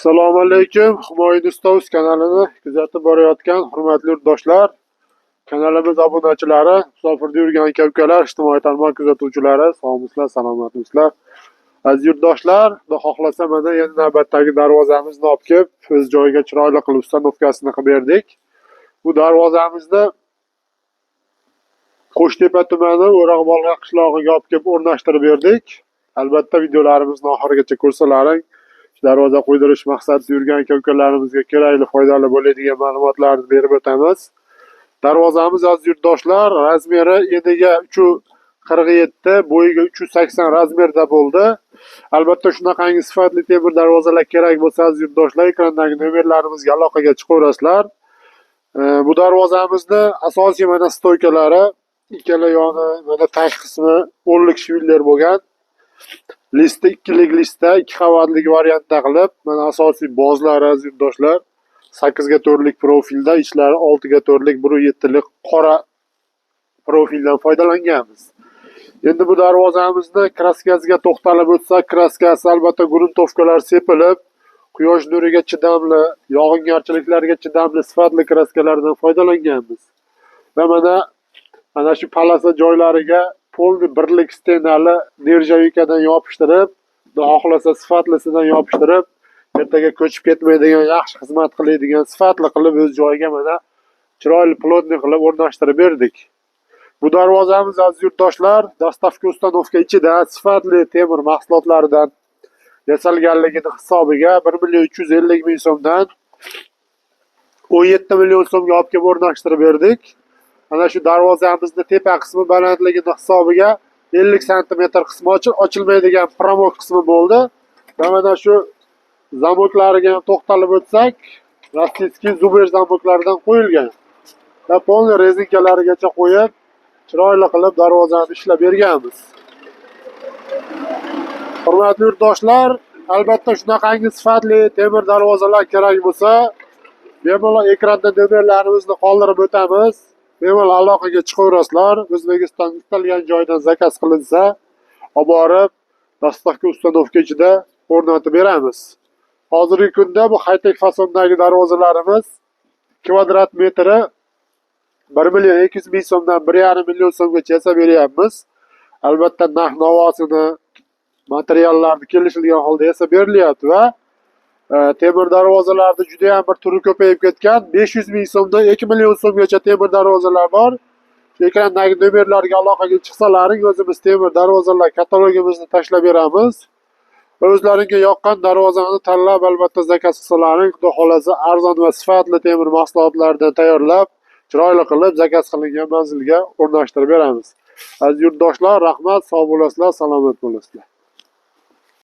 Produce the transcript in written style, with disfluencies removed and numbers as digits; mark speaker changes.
Speaker 1: Assalomu alaykum. Humoyun Usta kanalini kuzatib borayotgan hurmatli yurtdoshlar, kanalimiz obunachilari, musofirda yurgan aka-ukalar, ijtimoiy tarmoq kuzatuvchilari, sog'misizlar, salomatmisizlar? Aziz yurtdoshlar, Xudo xohlasa mana endi navbatdagi darvozamizni olib kelib, o'z joyiga chiroyli qilib установка sini qilib berdik. Bu darvozamizni Qo'shtepa tumani O'roqbolg'a qishlog'iga olib kelib o'rnashtirib berdik. Albatta videolarimizni oxirigacha ko'rsalaring, darvoza qo'ydirish maqsadida yurgan aka-ukalarimizga kerakli, foydali bo'ladigan ma'lumotlarni berib o'tamiz. Darvozamiz, aziz yurtdoshlar, размер i eniga 3,47, bo'yiga 3,80 размер da bo'ldi. Albatta shunaqangi sifatli temir darvozalar kerak bo'lsa, aziz yurtdoshlar, ekrandagi nomerlarimizga aloqaga chiqaverasizlar. Bu darvozamizni asosiy mana стойка lari, ikkala yoni, mana tag qismi 10lik швеллер bo'lgan. Listi ikkilik listda, ikki qavatli variantda qilib, mana asosiy bozlari, aziz yurtdoshlar, 8 ga 4lik profilda, ichlari 6 ga 4lik 1,7lik qora profildan foydalanganmiz. Endi bu darvozamizni краска siga to'xtalib o'tsak, краска si albatta грунтовка lar sepilib, quyosh nuriga chidamli, yog'ingarchiliklarga chidamli sifatli краска lardan foydalanganmiz. Va mana shu полоса joylariga полный birlik стена li нержавейка dan yopishtirib, Xudo xohlasa sifatlisidan yopishtirib, ertaga ko'chib ketmaydigan, yaxshi xizmat qiladigan, sifatli qilib o'z joyiga mana chiroyli, плотный qilib o'rnashtirib berdik. Bu darvozamiz, aziz yurtdoshlar, доставка установка ichida sifatli temir mahsulotlaridan yasalganligini hisobiga 1 million 350 ming so'mdan 17 million so'mga olib kelib o'rnashtirib berdik. Mana shu darvozamizni tepa qismi balandligini hisobiga 50 santimetr qismi ochilmaydigan промок qismi bo'ldi. Va mana shu zamoklariga ham to'xtalib o'tsak, российский Зубер zamoklaridan qo'yilgan. Va полный резинка larigacha qo'yib, chiroyli qilib darvozani ishlab berganmiz. Hurmatli yurtdoshlar, albatta shunaqangi sifatli temir darvozalar kerak bo'lsa, bemalol ekranda nomerlarimizni qoldirib o'tamiz. Bemalol aloqaga chiqaverasizlar. O'zbekiston istalgan joydan заказ qilinsa, olib borib, доставка установка ichida o'rnatib beramiz. Hozirgi kunda bu high-tech fasondagi darvozalarimiz kvadrat metri 1 million 200 ming so'mdan 1,5 million so'mgacha yasab beryapmiz. Albatta narx navosini, materiallarni kelishilgan holda yasab berilyapti va temir darvozalarni juda ham bir turi ko'payib ketgan. 500 ming so'mdan 2 million so'mgacha temir darvozalar bor. Shu ekrandagi nomerlarga aloqaga chiqsalaring, o'zimiz temir darvozalar katalogimizni tashlab beramiz. O'zlaringga yoqqan darvozani tanlab, albatta заказ qilsalaring, Xudo xohlasa arzon va sifatli temir mahsulotlardan tayyorlab, chiroyli qilib заказ qilingan manzilga o'rnashtirib beramiz. Aziz yurtdoshlar, rahmat, sog' bo'lasizlar, salomat bo'lasizlar.